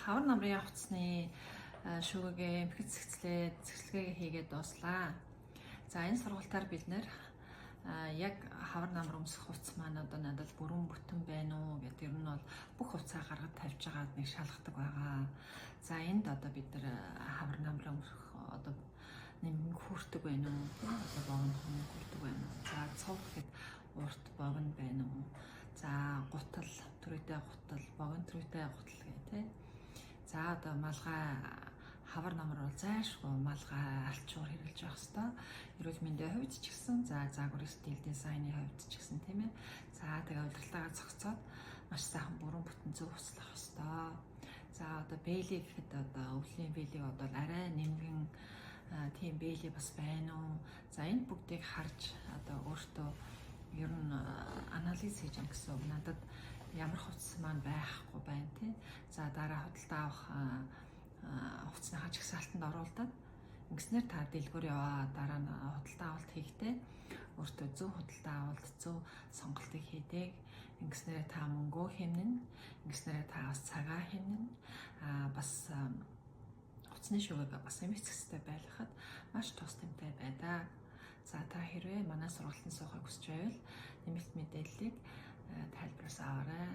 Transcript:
Хавар намрын хувцсны шүүгээ эмхэд цэгцлээ, цэгцлэгээ хийгээд дууслаа. За, энэ сургалтаар бид нэр яг хавар намар өмсөх хувцас маань одоо надад бүрэн бүтэн байна уу гэдэг, ер нь бол бүх хувцаа гаргаж тавьж байгаад нэг шалгадаг байгаа. За, энд одоо бид нар хавар намрын өмсөх одоо нэмэн хүрдэг байна уу? Одоо богино хоног хүрдэг байна уу? За, цов гэхэд урт богино байна уу? За, гутал, түрийтэй гутал, богино түрийтэй гутал гэх тээ. За, одоо малгай, хавар намар бол зайлшгүй малгай, алчуур хэрэглэж явах хэвээр. Эрүүл мэндийн хувьд ч гэсэн, за, загвар, стил, дизайны хувьд ч гэсэн, тийм ээ. За, тэгээ удирдлагаа зохицоод маш сайхан бүрэн бүтэн зөв хувцлах хэвээр. За, одоо бээлий гэхэд одоо өвлийн бээлий одоо арай нэмгэн тийм бээлий бас байна уу? За, энэ бүгдийг харж одоо өөртөө ер нь анализ хийж байгаа гэсэн үг. Надад ямар хувцас маань байхгүй байна тий. За, дараа худалдаа авах хувцсныхаа жагсаалтанд оруулаад ингэснээр та дэлгүүр яваа дараа нь худалдаа авалт хийхдээ өөртөө зөв худалдаа авалт, зөв сонголтыг хийдэг. Ингэснээрээ та мөнгөө хэмнэн, ингэснээрээ та бас цагаа хэмнэн, бас хувцсны шүүгийг бас эмх цэгцтэй байлгахад маш тус тэмтэй байдаг. За, та хэрвээ манай сургалтанд суухыг хүсч байвал нэмэлт мэдээллийг тайлбараас аваарай.